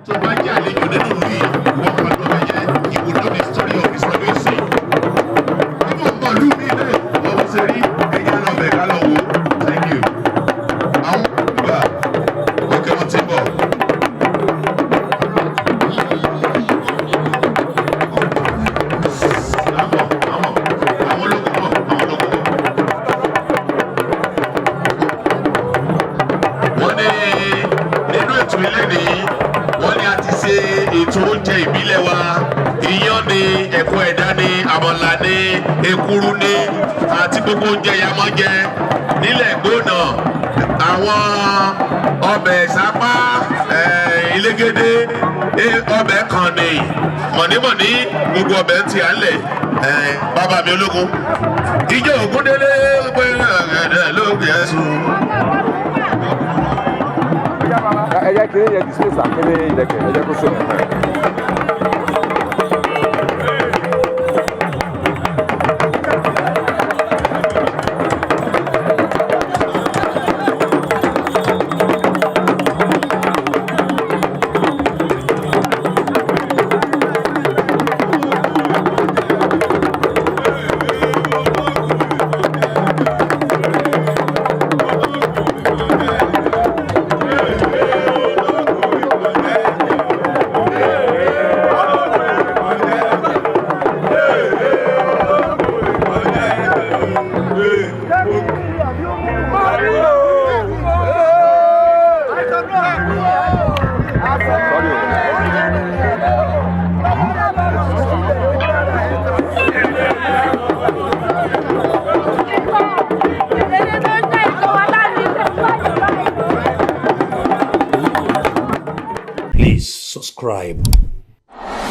Tó bá jẹ́ àlejò nínú ìlú yìí, ìwọ kan ló fẹ́ jẹ́. You will know the story of this Kábíyèsí. Nínú ọmọ ìlú mi náà, wọ́n ṣe rí ẹ̀yà lọ bẹ̀ ká lọ wò. Thank you. Àwọn ìgbà òkè wọn ti bọ̀. Àmọ̀ àmọ̀ àwọn ológun bọ̀, àwọn ológun bọ̀. Wọ́n ní nínú ètò ilé ní, wọ́n ní a ti ṣe ètò oúnjẹ ìbílẹ̀ wa: iyán ní, ẹ̀kọ́ ẹ̀dá ní, àmàlà ní, èkuru ní, àti gbogbo oúnjẹ ya máa ń jẹ nílẹ̀ gbóná, àwọn ọbẹ̀ sápá, elégédé, ọbẹ̀ kànnì, mọ̀nímọ̀ní, gbogbo ọbẹ̀ ń ti à ń lẹ̀. Bàbá mi ológun ìjọ Ògúndélé pé ẹ̀ẹ́dẹ̀ lóògùn ẹ̀sùn. Ẹ jẹ́ kí yẹ display sàkélé ìlẹ̀kẹ̀, ẹ jẹ́ kó sọ̀rọ̀. Sorry o. Please subscribe.